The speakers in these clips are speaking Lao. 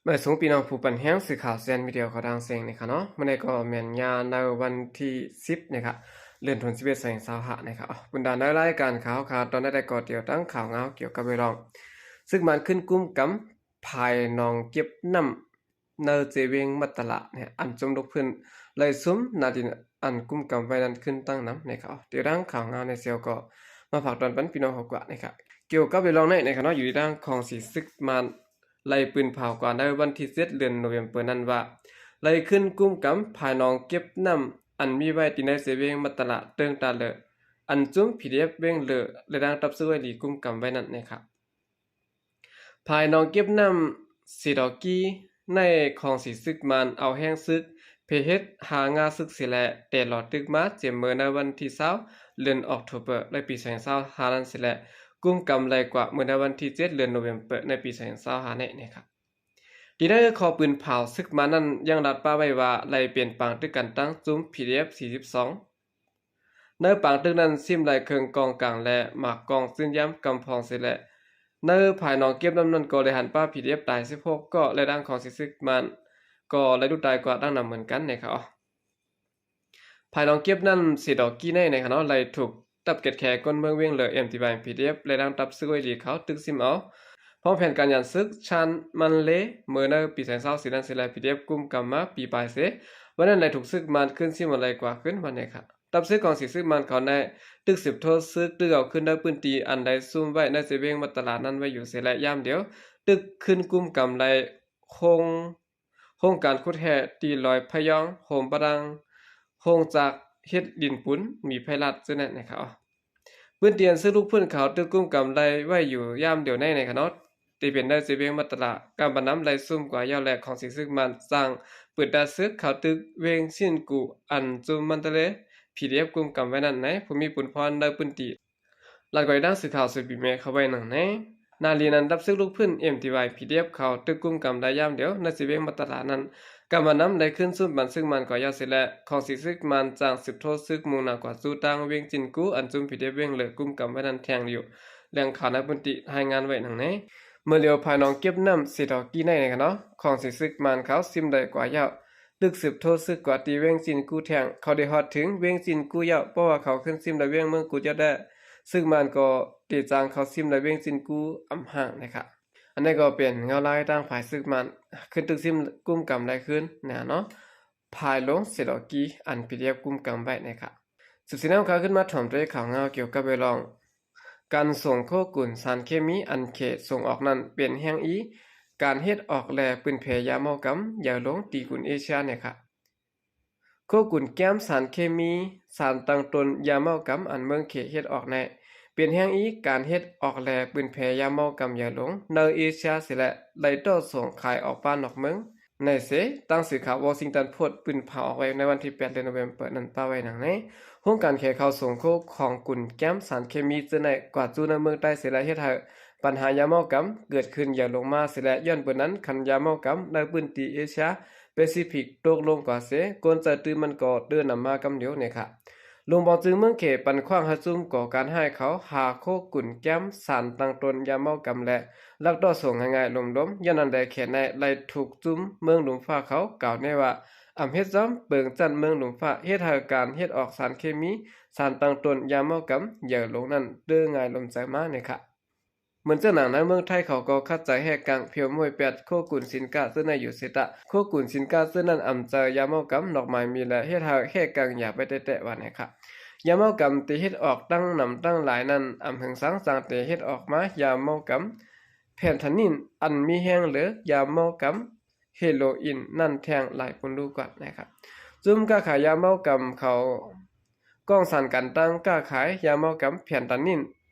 ມາສົ່ງພີ່ນ້ອງຜູ້ປັນແຮງ ສື່ຂ່າວແຊນມີເດຍຂອງທາງເຊງນີ້ຄະເນາະ. ມື້ນີ້ກໍແມ່ນຍາມໃນວັນທີສິບນີ້ຄະ ເດືອນ ເດືອນສິບເອັດ ສອງພັນຊາວຫ້ານີ້ຄະ. ເອົາ ບັນດາໃນລາຍການຂ່າວຄາວຕອນໃດໆ ກໍດຽວຕັ້ງຂ່າວງາວກ່ຽວກັບເລື່ອງ ສຶກມານຂຶ້ນກຸມກຳ ພາຍໜອງເກັບນ້ຳ ໃນເຈວຽງມັດຕະລະນີ້ ອັນຈຸ້ມລຸກພື້ນໄລ່ຊຸມໜ້າດິນອັນກຸມກຳໄວ້ນັ້ນຂຶ້ນຕັ້ງນຳນີ້ຄະ. ດຽວດັ່ງຂ່າວງາວໃນເຊວກໍມາຝາກຕອນປັນພີ່ນ້ອງເຮົາກວ່ານີ້ຄະ. ກ່ຽວກັບເລື່ອງນີ້ນີ້ຄະເນາະ ຢູ່ໃນດ້ານຂອງສີສຶກມານໄລ່ປືນເຜົາກວ່າໃນວັນທີເຈັດ ເດືອນໂນເວັມເປີນັ້ນວ່າ ໄລ່ຂຶ້ນກຸມກຳພາຍໜອງເກັບນ້ຳ ອັນມີໄວ້ທີ່ໃນເຊວຽງມັດຕະລະເຕີງຕາເລີ ອັນຈຸ້ມ ພີດີເອັຟ ວຽງເລີ ແລະ ດັ່ງຕັບຊຶກໄວລີກຸມກຳໄວ້ນັ້ນນີ້ຄະ. ພາຍໜອງເກັບນ້ຳເສດອກກີ ໃນຂອງສີສຶກມານເອົາແຮງຊຶກ ເພເຮັດຫາງາຊຶກເສຍແລະ ແຕ່ຫຼໍ່ຕຶກມາເຈັມເມີໃນວັນທີຊາວ ເດືອນອອກໂທເບີ ໃນປີສອງພັນຊາວຫ້ານັ້ນເສຍແລະ ກຸມກຳໄລ່ກວ່າເມີໃນວັນທີເຈັດ ເດືອນໂນເວັມເປີ ໃນປີສອງພັນຊາວຫ້ານີ້ນີ້ຄະ. ທີ່ໃນຂໍ້ປືນເຜົາ ຊຶກມານນັ້ນຍັງລັດປະໄວ້ວ່າ ໄລ່ເປັນປາງຕຶກກັນຕັ້ງຈຸ້ມ ພີດີເອັຟ ສີ່ສິບສອງ ໃນປາງຕຶກນັ້ນ ຊິມໄດ້ເຄື່ອງກອງກາງ ແລະ ໝາກກອງຈືນຢາມກຳພອງເສຍແລະ ໃນພາຍໜອງເກັບນ້ຳນັ້ນກໍໄດ້ຫັນປະ ພີດີເອັຟ ຕາຍສິບຫົກກໍ ແລະ ດ້ານຂອງສີສຶກມານກໍໄດ້ລຸດຕາຍກວ່າຕັ້ງນຳເໝືອນກັນນີ້ຄະ. ພາຍໜອງເກັບນ້ຳເສດອກກີໃນ ໃນຂະເນາະ ໄດ້ຖືກຕັບເກັດແຂກົນເມືອງວຽງເລີ ເອັມທີວາຍ ພີດີເອັຟ ແລະ ດ້ານຕັບຊຶກໄວລີເຂົາຕຶກຊິມເອົາ ພ້ອມແຜນການຍານຊຶກຊານມັນເລ ເມີໃນປີສອງພັນຊາວສີ່ນັ້ນເສຍແລະ ພີດີເອັຟ ກຸມກຳມາປີປາຍເສ ວັນນັ້ນໄດ້ຖືກຊຶກມານຂຶ້ນຊິມເອົາໄລ່ກວ່າຄືນວັນນີ້ຄະ. ຕັບຊຶກຂອງສີຊຶກມານເຂົາໄດ້ຕຶກສືບໂທຊຶກ ຕຶກເອົາຄືນໃນພື້ນທີ່ອັນໄດ້ຊຸມໄວ້ໃນເຊວຽງມັດຕະລະນັ້ນໄວ້ຢູ່ເສຍແລະ ຍາມດຽວຕຶກຄືນກຸມກຳໄດ້ໂຮງ ໂຮງການຂຸດແຮ່ທີ່ລອຍພະຍອງ, ໂຮງປະດັງ, ໂຮງຈັກເຮັດດິນປຸນ, ມີໄພລາດ ເຊັ່ນນັ້ນນະຄະ. ພື້ນທີ່ອັນຊຶກລຸກຟື້ນເຂົາຕຶກກຸມກຳໄດ້ໄວ້ຢູ່ຍາມດຽວໃນນະຄະເນາະ ທີ່ເປັນໃນເຊວຽງມັດຕະລະ ກຳມານຳໄລ່ຊຸມກວ່າເຍົາະ ແລະ ຂອງສີຊຶກມານສັ່ງປືນດາຊຶກເຂົ້າຕຶກວຽງຊິນກູ ອັນຈຸ້ມມັນຕະເລ ພີດີເອັຟ ກຸມກຳໄວ້ນັ້ນໃນ ພູມີປຸນພອນໃນພື້ນທີ່ ລັດກໍໄດ້ດັ່ງສື່ຂ່າວ ເຊຍ ປີແມ ເຂົ້າໄວ້ໜັງແນ່. ນາລີນັ້ນ ດັບຊຶກລຸກຟື້ນ ເອັມທີວາຍ ພີດີເອັຟ ເຂົາຕຶກກຸມກຳໄດ້ຍາມດຽວໃນເຊວຽງມັດຕະລະນັ້ນ ກຳມານຳໄດ້ຄືນຊຸມບັນຊຶກມານກວ່າເຍົາະເສຍແລະ ຂອງສີຊຶກມານຈັ່ງສືບໂທຊຶກມຸ່ງໜ້າກວ່າສູ່ຕັ້ງວຽງຈິນກູ ອັນຈຸ້ມ ພີດີເອັຟ ວຽງເລີ ກຸມກຳໄວ້ນັ້ນແທນຢູ່. ແຫຼ່ງຂ່າວໃນພື້ນທີ່ລາຍງານໄວ້ໜັງແນ່. ເມື່ອຫຼຽວພາຍໜອງເກັບນ້ຳເສດອກກີໃນນະຄະເນາະ ຂອງສີຊຶກມານເຂົາຊິມໄດ້ກວ່າເຍົາະ ຕຶກສືບໂທຊຶກກວ່າທີ່ວຽງຈິນກູແທນ ເຂົາໄດ້ຮອດເຖິງວຽງຈິນກູເຍົາະ ເພາະວ່າເຂົາຂຶ້ນຊິມໄດ້ວຽງເມືອງກູເຍົາະແລ້ວ ຊຶກມານກໍໄດ້ຈ້າງເຂົາຊິມໄດ້ວຽງຈິນກູອຳຫ່າງນະຄະ. ອັນນີ້ກໍເປັນເງົາລາຍທາງຝ່າຍຊຶກມານຂຶ້ນຕຶກຊິມກຸມກຳໄດ້ຄືນນະເນາະ ພາຍໜອງເສດອກກີ ອັນ ພີດີເອັຟ ກຸມກຳໄວ້ນະຄະ. ສືບສຽນນຳຂ່າວຂຶ້ນມາຖອມໂຕເອກຂ່າວງາວກ່ຽວກັບເລື່ອງ ການສົ່ງໂຄກຸນສານເຄມີອັນເຂດສົ່ງອອກນັ້ນເປັນແຮງອີ ການເຮັດອອກແລປືນແຜ່ຢາເມົາກຳໃຫຍ່ລົງທີ່ກຸນເອເຊຍນະຄະ. ໂຄກຸນແກ້ມສານເຄມີ ສານຕັ້ງຕົ້ນຢາເມົາກຳອັນເມືອງເຂເຮັດອອກແນ່ ເປັນແຮງອີ ການເຮັດອອກແລປືນແຜ່ຢາເມົາກຳໃຫຍ່ລົງໃນເອເຊຍເສຍແລະ ໄລ່ຕໍ່ສົ່ງຂາຍອອກປະເທດນອກເມືອງ. ໃນເຊ ຕາມສື່ຂ່າວວໍຊິງຕັນໂພສ ປືນເຜົາອອກໄວ້ໃນວັນທີແປດ ເດືອນໂນເວັມເປີນັ້ນປະໄວ້ດັ່ງນີ້ ໂຮງການແຂເຂົາສົ່ງໂຄຂອງກຸນແກ້ມສານເຄມີເຈີໃນກວ່າຈູໃນເມືອງໃຕ້ເສຍແລະ ເຮັດໃຫ້ບັນຫາຢາເມົາກຳເກີດຂຶ້ນຢ່າງລົງມາເສຍແລະ ຍ້ອນເປັນນັ້ນ ຄັນຢາເມົາກຳໃນພື້ນທີ່ເອເຊຍແປຊີຟິກຕົກລົງກວ່າເສ ກົນໃຈຕື່ມມັນກໍເດີນນຳມາກຳດຽວນີ້ຄະ. ຫຼວງບອງຈຶງເມືອງເຂ ປັນຂວ້າງໃຫ້ຈຸ້ມກໍ່ການຮ້າຍເຂົາຫາໂຄກຸນແກ້ມສານຕັ້ງຕົ້ນຢາເມົາກຳແລະ ລັກຕໍ່ສົ່ງງ່າຍໆ ລົມໆ ຍ້ອນນັ້ນແລແຂໃນໄລ່ຖືກຈຸ້ມເມືອງຫຼຸມຟ້າເຂົາກ່າວແນ່ວ່າ ອຳເຮັດຊອມເປິງຈັນເມືອງຫຼຸມຟ້າ ເຮັດໃຫ້ການເຮັດອອກສານເຄມີ ສານຕັ້ງຕົ້ນຢາເມົາກຳໃຫຍ່ລົງນັ້ນເດີງ່າຍລົມໃຈມານີ້ຄະ. ເໝືອນເຈົ້າໜັງໃນເມືອງໄທເຂົາກໍຂັດໃຈແຮກກັງ ພຽວມວຍແປດ ໂຄກຸນສິນກາເຈີໃນຢູ່ເສຕະ ໂຄກຸນສິນກາເຈີນັ້ນອຳໃຈຢາເມົາກຳນອກໝາຍມີແລະ ເຮັດໃຫ້ແຮກກັງຢາໄປແຕະໆ ວ່າແນ່ຄະ. ຢາເມົາກຳທີ່ເຮັດອອກຕັ້ງນຳຕັ້ງຫຼາຍນັ້ນ ອຳເຫິງສັງຈັ່ງແຕ່ເຮັດອອກມາຢາເມົາກຳ ແຟນທານິນ ອັນມີແຮງເຫຼືອຢາເມົາກຳເຮໂລອິນນັ້ນແທງຫຼາຍຄົນຮູ້ກວ່ານະຄະ. ຈຸ້ມຄ້າຂາຍຢາເມົາກຳເຂົາກ້ອງສັນກັນຕັ້ງຄ້າຂາຍຢາເມົາກຳແຟນທານິນ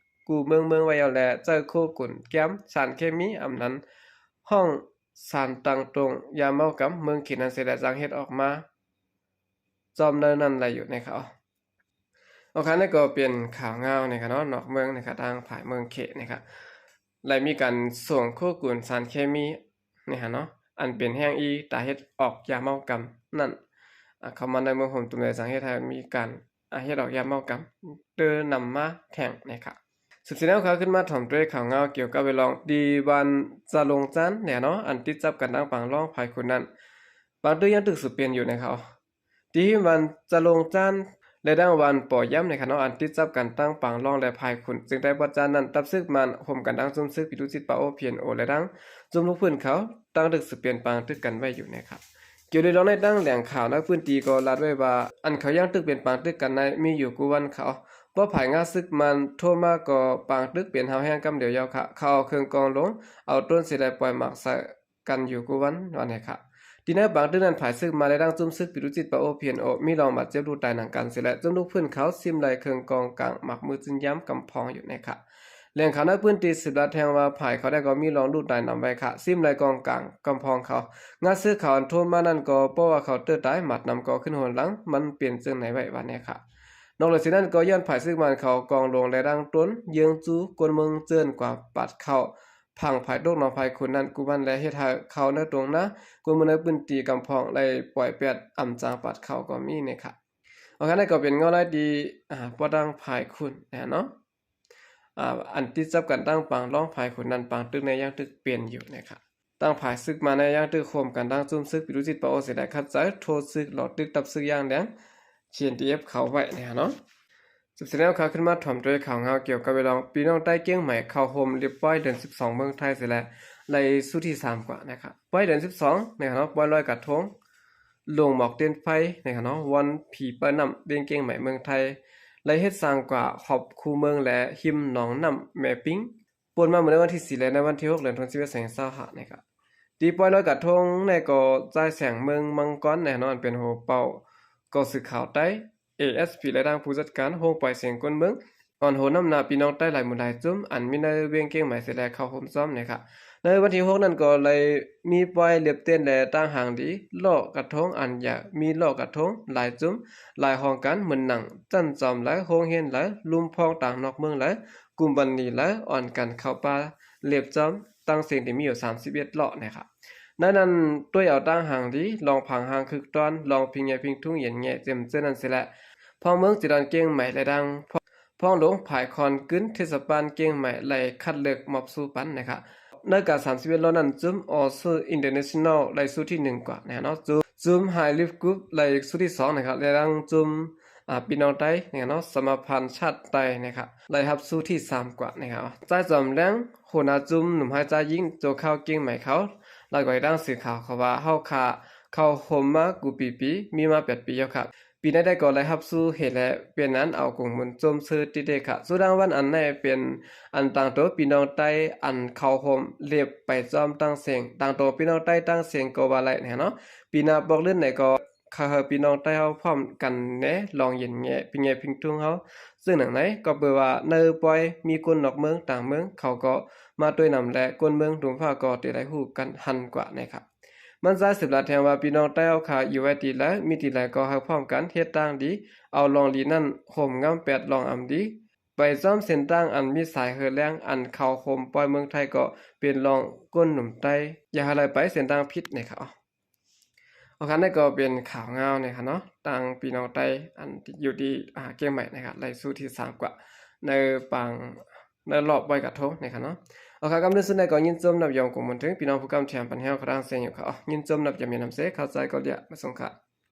ກູເມືອງເມືອງໄວ້ເອົາແລ ໃຊ້ໂຄກຸນແກ້ມສານເຄມີ ອຳນັ້ນຫ້ອງສານຕັ້ງຕົ້ນຢາເມົາກຳເມືອງເຂດນັ້ນເສຍແລະ ຈັ່ງເຮັດອອກມາ ຈອມໃນນັ້ນໄດ້ຢູ່ນະຄະ. ໂອເຄ ນີ້ກໍເປັນຂ່າວງາວນະຄະເນາະ ນອກເມືອງນະຄະ ທາງຝ່າຍເມືອງເຂນະຄະ ໄດ້ມີການສົ່ງໂຄກຸນສານເຄມີນະຄະເນາະ ອັນເປັນແຮງອີຕາເຮັດອອກຢາເມົາກຳນັ້ນ ອາ ເຂົ້າມາໃນເມືອງໂຮມຕຸມ ແລະ ຈັ່ງເຮັດໃຫ້ມີການ ອາ ເຮັດອອກຢາເມົາກຳເດີນຳມາແທງນະຄະ. ສືບສຽນແນວຂ່າວ ຂຶ້ນມາຖອມດ້ວຍຂ່າວງາວກ່ຽວກັບເລື່ອງທີ່ບ້ານຈະລົງຈານແນ່ເນາະ ອັນຕິດຈັບກັນທາງປາງລອງພາຍຂຸນນັ້ນ ປາງຕຶກຍັງຕຶກສືບເປັນຢູ່ນະຄັບ. ທີ່ບ້ານຈະລົງຈານ ແລະ ທາງບ້ານປໍຢາມນະຄັບເນາະ ອັນຕິດຈັບກັນທາງປາງລອງ ແລະ ພາຍຂຸນ ເຊິ່ງໄດ້ບອດຈານນັ້ນ ທັບສຶກມານຮ່ວມກັນທັງຊຸມເສິກ PWG Power PNO ແລະ ທັງ ຊຸມລູກພື້ນເຂົາ ຕັ້ງຕຶກສືບເປັນປາງຕຶກກັນໄວ້ຢູ່ນະຄັບ. ກ່ຽວໂດຍລອງໃນທາງແຫຼ່ງຂ່າວໃນພື້ນທີ່ກໍລາດໄວ້ວ່າ ອັນເຂົາຍັງຕຶກເປັນປາງຕຶກກັນໃນມີຢູ່ກູ່ວັນເຂົາ ເພາະຝ່າຍງາເສິກມານໂທມາກໍປາງຕຶກເປັນຮາວແຮງກຳດຽວຢາວຂະ ເຂົາເອົາເຄື່ອງກອງລົງ ເອົາໂດຣນເສຍແລ້ວປ່ອຍໝາກໃສ່ກັນຢູ່ກູ່ວັນວ່າແນ່ຂະ. ທີ່ໃນປາງຕຶກນັ້ນ ຝ່າຍເສິກມານ ແລະ ທັງຊຸມເສິກ PWG Power PNO ມີລອງບາດເຈັບລູກຕາຍໜັງກັນເສຍແລ້ວ ຊຸມລູກພື້ນເຂົາຊິມໄລ່ເຄື່ອງກອງກາງ ໝາກມືຈືນຢາມກຳພອງຢູ່ແນ່ຂະ. ແຫຼ່ງຂ່າວໃນພື້ນທີ່ສືບລາດແທງວ່າ ຝ່າຍເຂົາໄດ້ກໍມີລອງລູກຕາຍນຳໄວ້ຂະ ຊິມໄລ່ກອງກາງກຳພອງເຂົາ ງາເສິກເຂົາອັນໂທມານັ້ນກໍເພາະວ່າເຂົາເຕີຕາຍ ໝາດນຳກໍຂຶ້ນໂຫນຫຼັງ ມັນເປັນຈັ່ງໃດໄວ້ວ່າແນ່ຂະ. ນອກເຫຼືອຈາກນັ້ນກໍຍ້ອນຝ່າຍເສິກມານເຂົາກອງລົງ ແລະ ຕັ້ງໂຕນເຍືອງຈູ້ ກົນເມືອງເຈີນກວ່າປາດເຂົ້າ ພັງພາຍຕົກໜອງພາຍຂຸນນັ້ນ ກູ່ວັນ ແລະ ເຮັດໃຫ້ເຂົ້າໃນຕົງນາ ຄົນເມືອງໃນພື້ນທີ່ກຳພອງໄດ້ປ່ອຍແປດອຳຈັງປາດເຂົ້າກໍມີແນ່ຂະ. ໂອເຄ ນັ້ນກໍເປັນເງົາລາຍທີ່ ອາ ປະທາງພາຍຂຸນນະເນາະ ອາ ອັນຕິດຈັບກັນທາງປາງລອງພາຍຂຸນນັ້ນ ປາງຕຶກໃນຍັງຕຶກເປັນຢູ່ນະຄະ. ທາງຝ່າຍເສິກມານໃນຍັງຕຶກໂຮມກັນທາງຊຸມເສິກ PWG Power ເສຍແລ້ວ ຂັດໃຈໂທເສິກ ລອກຕຶກ ທັບເສິກຢ່າງແດງ KNDF ເຂົ້າໄວ້ນະເນາະ. ສືບສຽນແນວຂ່າວ ຂຶ້ນມາຖອມດ້ວຍຂ່າວງາວກ່ຽວກັບເລື່ອງ ພີ່ນ້ອງໃຕ້ກຽງໃໝ່ເຂົ້າໂຮມລຽບຮ້ອຍເດືອນສິບສອງເມືອງໄທເສຍແລ້ວ ໄລ່ຊູທີສາມກວ່ານະຄະ. ປ້ອຍເດືອນສິບສອງນະຄະເນາະ ປ້ອຍລອຍກະທົງ ລົງໝອກຕຽນໄຟນະຄະເນາະ ວັນຜີເປີດນ້ຳ ວຽງກຽງໃໝ່ເມືອງໄທ ໄລ່ເຮັດສ້າງກວ່າຮອບຄູເມືອງ ແລະ ຮິມໜອງນ້ຳແມ່ປິງ ປົນມາເມື່ອໃນວັນທີສີ່ ແລະ ໃນວັນທີຫົກ ເດືອນສິບເອັດ ສອງພັນຊາວຫ້ານະຄະ. ທີ່ປ້ອຍລອຍກະທົງໃນກໍ ຈ່າຍແສງເມືອງມັງກອນນະຄະເນາະ ອັນເປັນຫົວເປົ່າກອງສື່ຂ່າວໃຕ້ ASP ແລະ ທາງຜູ້ຈັດການໂຮງປ້ອຍສຽງຄົນເມືອງ ອ່ອນໂຫນນຳໜ້າພີ່ນ້ອງໃຕ້ຫຼາຍໝູ່ຫຼາຍຈຸ້ມ ອັນມີໃນວຽງກຽງໃໝ່ເສຍແລ້ວເຂົ້າໂຮມຊ້ອມນະຄະ. ໃນວັນທີຫົກນັ້ນກໍໄດ້ມີປ້ອຍລຽບຕຽນ ແລະ ຕັ້ງຫາງດີ ເລາະກະທົງ ອັນຢາກມີເລາະກະທົງຫຼາຍຈຸ້ມ ຫຼາຍຫ້ອງການ ເໝືອນໜັງ ຊັ້ນຈອມຫຼາຍ ໂຮງຮຽນຫຼາຍ ລຸ່ມພອງຕ່າງນອກເມືອງຫຼາຍ ກຸ່ມບັນນີຫຼາຍ ອ່ອນກັນເຂົ້າປ່າລຽບຈອມ ຕັ້ງເສັງທີ່ມີຢູ່ສາມສິບເອັດເລາະນະຄະ. ໃນນັ້ນ ຕ້ວຍເອົາຕັ້ງຫາງດີ ລອງຜັງຫາງຄຶກຕ້ອນ ລອງພິງແຍພິງທຸງ ເຢັນແງເຈັມເຈີນັ້ນເສຍແລ້ວ ພ້ອງເມືອງຈີດອນກຽງໃໝ່ ແລະ ດັ່ງ ພ້ອງຫຼົງ ພາຍຄອນກຶນ ເທດສະບານກຽງໃໝ່ ໄລ່ຄັດເລືອກມອບຊູປັນນະຄະ. ໃນການສາມສິບເອັດເລາະນັ້ນ ຈຸ້ມ All Sue International ໄລ່ຊູທີໜຶ່ງກວ່ານະຄະເນາະ ຈຸ້ມ High Life Group ໄລ່ຊູທີສອງນະຄະ ແລະ ດັ່ງຈຸ້ມ ອາ ພີ່ນ້ອງໃຕ້ນະຄະເນາະ ສະມາພັນຊາດໃຕ້ນະຄະ ໄດ້ຮັບຊູທີສາມກວ່ານະຄະ. ຊາຍຈອມແລງ ຫົວໜ້າຈຸ້ມໜຸ່ມໃຫ້ຊາຍຍິງ ໂຈຄາວກຽງໃໝ່ເຂົາ ລາວກໍໄດ້ຕັ້ງສື່ຂ່າວເຂົາວ່າ ເຮົາຄະເຂົ້າໂຮມມາກູ່ປີປີ ມີມາແປດປີແລ້ວຄະ ປີໃດໄດ້ກໍໄດ້ຮັບຊູເຮັດແລະ ເປັນອັນເອົາກົງບຸນຊົມເຊີຍຕິເດຄະ. ຊູລາງວັນອັນໃນເປັນອັນຕ່າງໂຕພີ່ນ້ອງໃຕ້ ອັນເຂົ້າໂຮມລຽບໄປຈອມຕັ້ງເສັງ ຕ່າງໂຕພີ່ນ້ອງໃຕ້ຕັ້ງເສັງກໍວ່າໄດ້ນະເນາະ. ປີໜ້າປອກເລື່ອນໃດກໍ ຂະເຮີພີ່ນ້ອງໃຕ້ເຮົາພ້ອມກັນແນ່ ລອງເຢັນແງ່ພິງແງ່ພິງທຸງເຮົາ ເຊິ່ງໜັງໃນກໍເປີວ່າ ໃນປ່ອຍມີຄົນນອກເມືອງຕ່າງເມືອງ ເຂົາກໍມາດ້ວຍນຳ ແລະ ຄົນເມືອງດຸມຟ້າກໍຈະໄດ້ຮູ້ກັນຫັນກວ່ານະຄະ. ມັນຈະສືບລາດແທງວ່າ ພີ່ນ້ອງໃຕ້ເຮົາຄະຢູ່ໄວ້ທີ່ໃດ ມີທີ່ໃດກໍໃຫ້ພ້ອມກັນເຮັດຕ່າງດີ ເອົາລອງດີນັ້ນໂຮມງາມແປດລອງອຳດີ ໄປຈອມເສັ້ນທາງອັນມີສາຍເຮີແລງ ອັນເຂົ້າໂຮມປ່ອຍເມືອງໄທກໍເປັນລອງກົ້ນໜຸ່ມໃຕ້ ຢ່າໃຫ້ໄຫຼໄປເສັ້ນທາງຜິດນະຄະ. ໂອເຄ ນັ້ນກໍເປັນຂ່າວງາວນະຄະເນາະ ທາງພີ່ນ້ອງໃຕ້ ອັນຢູ່ທີ່ ອາ ກຽງໃໝ່ນະຄະ ໄລ່ຊູທີສາມກວ່າ ໃນປາງ ໃນລອບລອຍກະທົງນະຄະເນາະ. ໂອເຄ ກ່ອນອື່ນສຸດໃດກໍຍິນຊົມນັບຢອມກົງບຸນເຖິງພີ່ນ້ອງຜູ້ກຳແຖມປັນແຮວຂະທາງເຊຍຢູ່ຄະ ຍິນຊົມນັບຢອມມີນຳເຊ ເຂົ້າໃຈກໍເລຍ ມາສົ່ງຄະ.